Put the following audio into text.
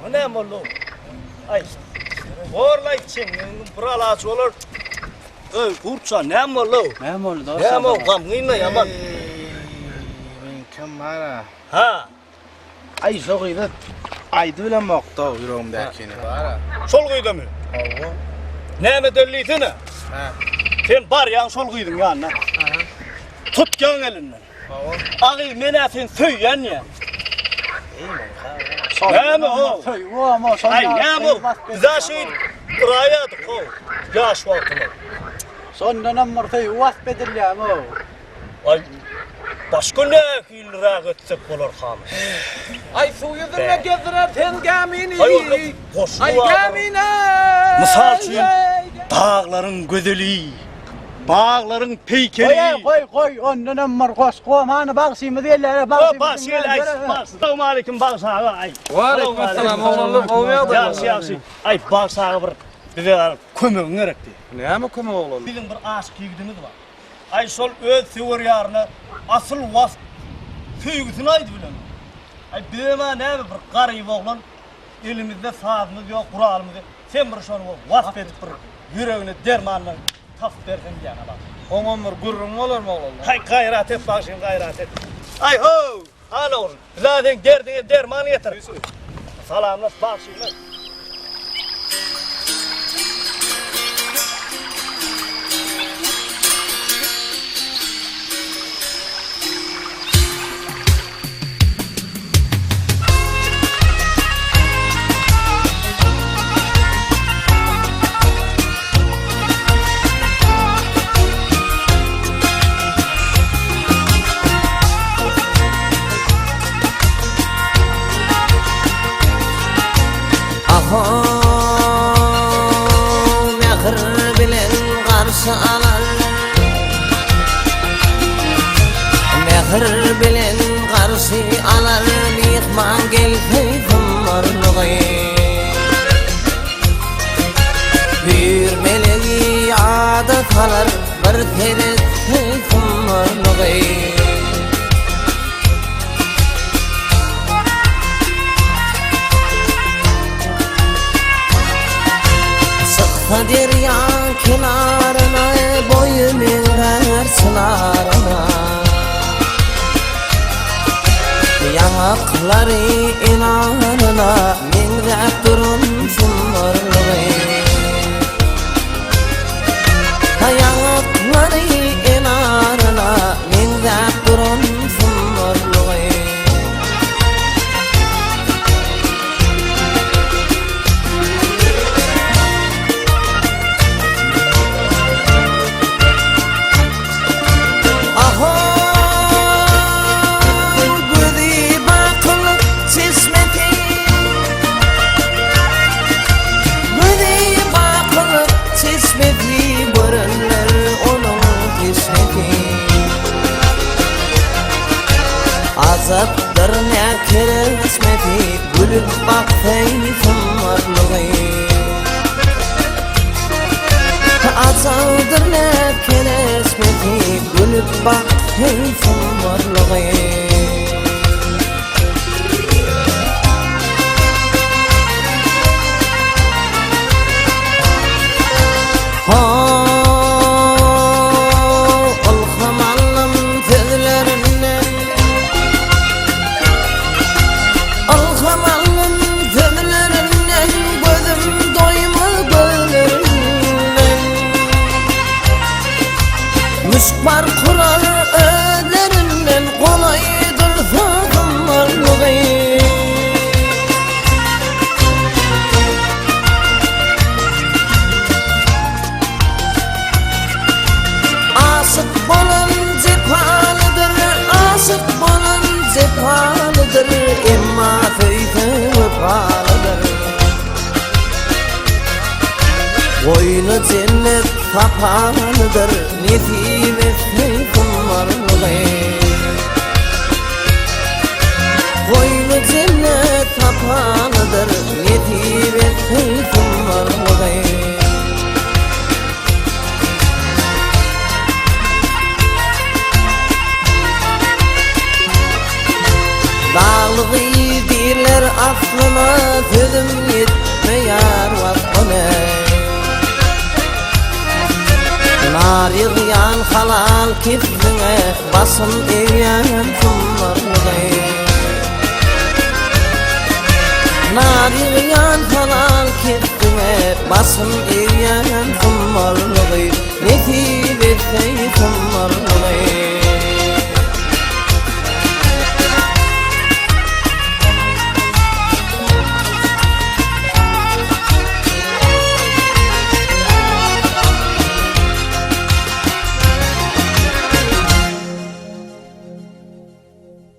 Maňa näme boldy? Aý, borlaý çeňňegiň bir alaç bolar. Öý, Gurtjan, näme boldy? Näme boldy dost? Näme o gamgyn-da ýaman. Men kim bar-a? Ha. Aý, şo gyza aýdybilemok-da ýüregimdäkini. Bar-a. Şol gyzamy? Hawa. Näme edeli diýsene? Ha. Sen barýaň şol gyzyň ýanyna. Aha. Tutýaň elinden. Hawa. A gyz, men-ä seni söýýän diýýän. Näme o? Aý, näme o? Biz-ä şeýdip yraýardyk-ow, ýaş wagtymyz. Şondanam bir söýgi wasp edilýämi-ow? Aý, başga nähiliräk etsek bolarkamy? Aý suw ýüzünde gezdirer sen gämini. Aý, onda goşgy Aý bar. gämini. Mysal üçin, daglaryň gözeli, baglaryň peýkeli. Goý, goý, goý, ondanam bir goşgy bor. Hany bagşymyz gelýär, bagşymyz. Bagşy gel, aý, bagşy. Salowmaleýkim bagşy aga, aý. Waleýkim essalam, oglanlar gowy ýagdaýlar. Ýagşy, ýagşy. Aý, bagşy aga bir bize kömegiň gerekdi. Näme kömek oglanlar? Biziň bir aşyk ýigidimiz bar. Aý şol öz söwer ýaryna asyl wasp söýgüsini aýdybilenok. Aý bizem-ä näme bir garyp oglan elimizde sazymyz ýok, guralymyz ýok. Sen bir şony wasp edip bir ýüregine dermanyny tapyp berseň diýýän-ä bagşy. Oňam bir gürrüň bolarmy oglanlar? Haý gaýrat et bagşym gaýrat et. Aý how! Hany oglan, biz-ä seň derdiňe derman getirip. Salamlaş bagşymyz. Aho mähir bilen garşy alar Mähir bilen garşy alar myhman gelse zymmarlygy Hüýr melegi ýada salar bir seretse zymmarlygy Çyksa derýa kenaryna boýy meňzär çynaryna Ýaňaklary enaryna meňzäp duran sumbarlygy Ýaňaklary enaryna meňzäp duran sumbarlygy Aho gözi bakylyk çeşmesi Gözi bakylyk çeşmesi görenler onuň teşnesi Azapdyr näkeresmesi gülüp baksaý sumbarlygy Azapdyr näkeresmesi gülüp baksaý sumbarlygy Ylham aldym sözlerinden Ylham aldym sözlerinden Gözüm doýmaz gözlerinden Müşk bar kurar özlerinden Golaý. Goýny jennet tapanydyr Nesip etsin hummarlygy Goýny jennet tapanydyr Nesip etsin hummarlygy Daglygy diýrler aslyna Sözüm ýetmeýär waspyna Nar ýygýan halal kesbiňe Başym egýän sumbarlygy Nar ýygýan halal kesbiňe Başym egýän sumbarlygy Nesip.